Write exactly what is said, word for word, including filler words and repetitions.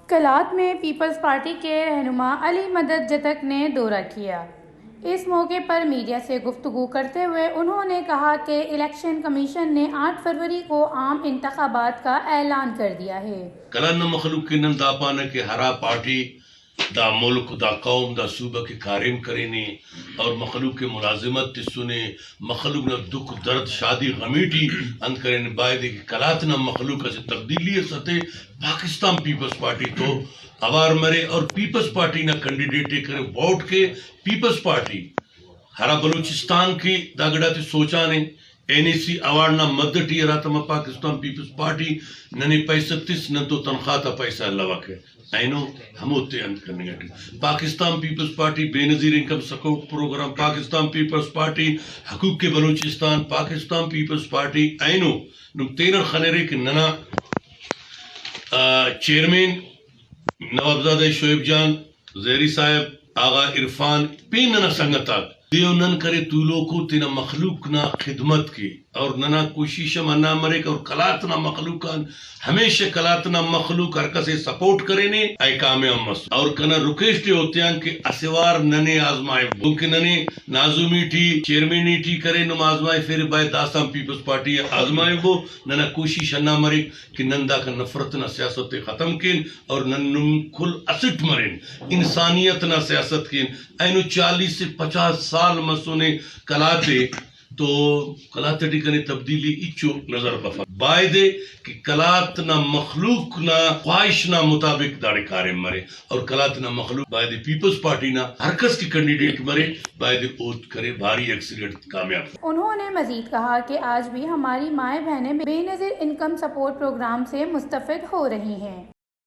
قلات میں Peoples party کے رہنما علی مدد جتک نے دورہ کیا۔ اس موقع پر میڈیا سے گفتگو کرتے ہوئے انہوں نے کہا کہ الیکشن کمیشن نے آٹھ فروری کو عام انتخابات کا اعلان کر دیا ہے۔ قلات نا مخلوق کہ نن دا پانہ کہ ہرا پارٹی دا ملک، دا قوم، دا صوبہ کہ کاریم کرینے اور مخلوق کہ ملازمت تسنے، مخلوق نا دکھ درد شادی غمی ٹی انت کرینے، بایدے کہ قلات نا مخلوق اسہ تبدیلی اس اتے پاکستان پیپلز پارٹی تو اوار مرے اور پیپلز پارٹی نا کینڈیڈیٹ ءِ کرے، ووٹ کے۔ پیپلز پارٹی ہرا بلوچستان کہ دا گڑاتے سوچانے، این ای سی ایوارڈ نا مد ٹی ہراتما پاکستان پیپلز پارٹی ننے پیسہ تس، نن تو تنخواہ تا پیسہ الوکہ، اینو ہموتے انت کننگ اٹی۔ Pakistan Peoples Party Benazir income support programme, Pakistan Peoples Party حقوق بلوچستان، پاکستان پیپلز پارٹی اینو نم تینٹ خنرے کہ ننا، آ، چیئرمین نوابزادہ شعیب جان، زہری صاحب، آغا عرفان، پین ننا سنگت آک دیو نن کرے تولوکو تینا مخلوق نا خدمت کے، اور ننا کوشش ہم ہندا مریک، اور قلات نا مخلوق آن ہمیشہ قلات نا مخلوق ہر کس ءِ سپورٹ کرینے، اے کامیاب مس۔ اور کنا ریکویسٹ ءِ اوتیان کہ اسہ وار ننے آزمائبو، دنکہ ننے ناظمی ٹی چیئرمینی ٹی کرے نم آزمائفیرے، بایدے داسہ ہم پیپلز پارٹی آزمائبو۔ ننا کوشش ہندا مریک کہ نن داکان نفرت نا سیاست ءِ ختم کین اور نن نم کل اسٹ مرین، انسانیت نا سیاست کین۔ اینو چالیس سے پچاس سال مسنے قلات ءِ، تو قلات ٹی کنے تبدیلی ہچو نظر بفک۔ بایدے کہ قلات نا مخلوق نا خواہش نا مطابق داڑے کاریم مرے اور قلات نا مخلوق بایدے پیپلز پارٹی نا ہر کس کہ کینڈیڈیٹ مرے، بایدے اوت کرے، بھاری اکثریت کامیاب۔ انہوں نے مزید کہا کہ آج بھی ہماری مائیں بہنیں بے نظیر انکم سپورٹ پروگرام سے مستفید ہو رہی ہیں۔